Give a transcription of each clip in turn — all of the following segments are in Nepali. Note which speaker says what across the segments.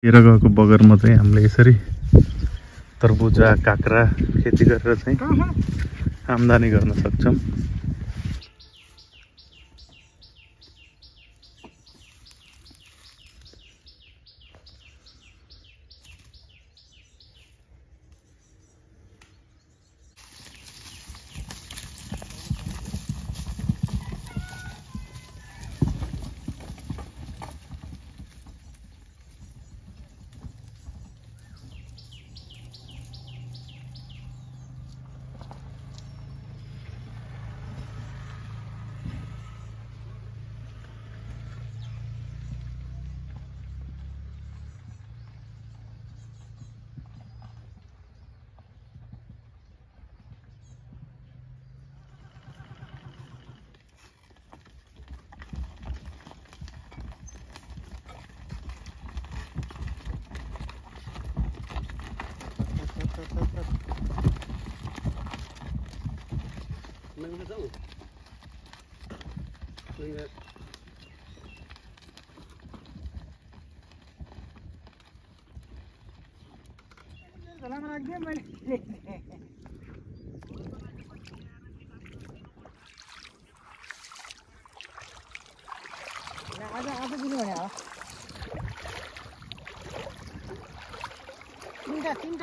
Speaker 1: केरा गएको बगरमा चाहिँ हामीले यसरी तरबुजा काँक्रा खेती गरेर चाहिँ आम्दानी गर्न सक्छौँ।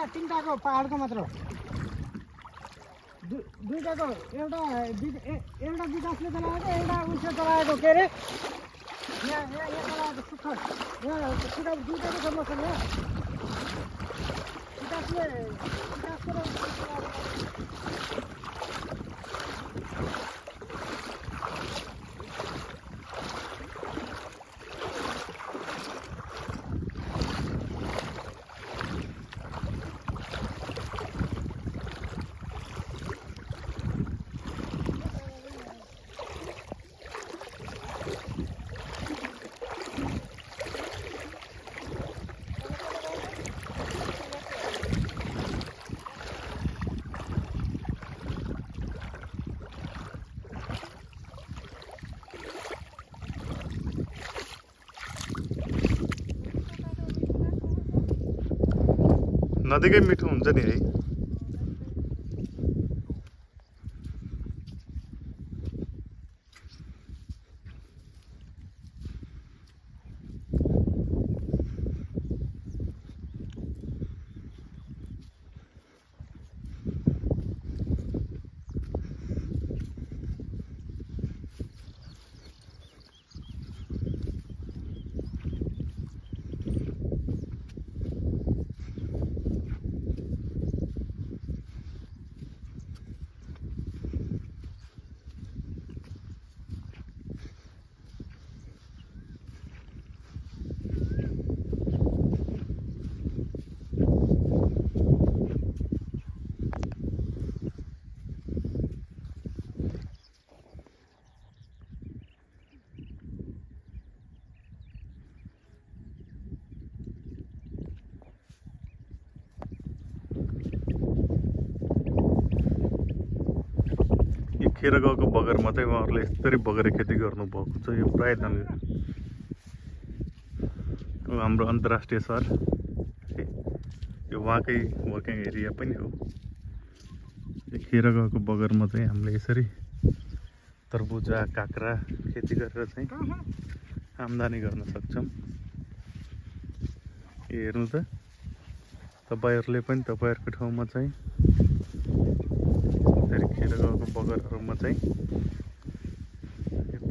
Speaker 2: तीनटाको पहाडको मात्र दुईटाको एउटा विकासले चलाएको एउटा उसले चलाएको के अरे यहाँ चलाएको सुखर यहाँ दुईटाको समस्या हो। विकासको
Speaker 1: नदीकै मिठो हुन्छ नि है। खेर गएको बगरमा चाहिँ उहाँहरूले यसरी बगरे खेती गर्नुभएको छ। यो प्राय हाम्रो अन्तर्राष्ट्रिय सहर यो उहाँकै वर्किङ एरिया पनि हो। यो खेर गएको बगरमा चाहिँ हामीले यसरी तरबुजा काँक्रा खेती गरेर चाहिँ आम्दानी गर्न सक्छौँ। हेर्नु त तपाईहरुले पनि तपाईहरुको ठाउँमा चाहिँ खेर गएको बगरहरुमा चाहिँ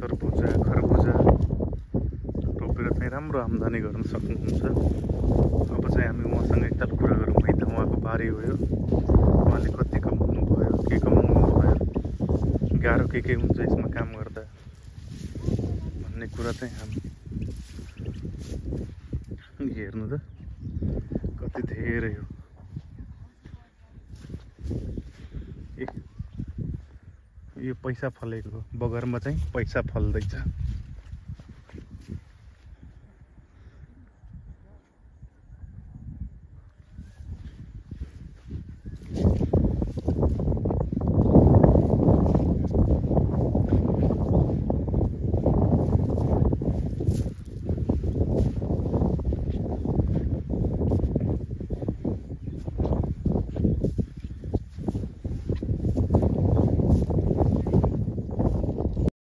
Speaker 1: तरबुजा खरबुजा रोपेर चाहिँ राम्रो आम्दानी गर्न सक्नुहुन्छ। अब चाहिँ हामी उहाँसँग एकताल कुरा गरौँ है त। उहाँको बारी हो यो, उहाँले कति कमाउनु भयो, के कमाउनु भयो, गाह्रो के हुन्छ यसमा काम गर्दा भन्ने कुरा चाहिँ हामी हेर्नु त कति धेरै हो। यो पैसा फलेको बगरमा चाहिँ पैसा फल्दैछ।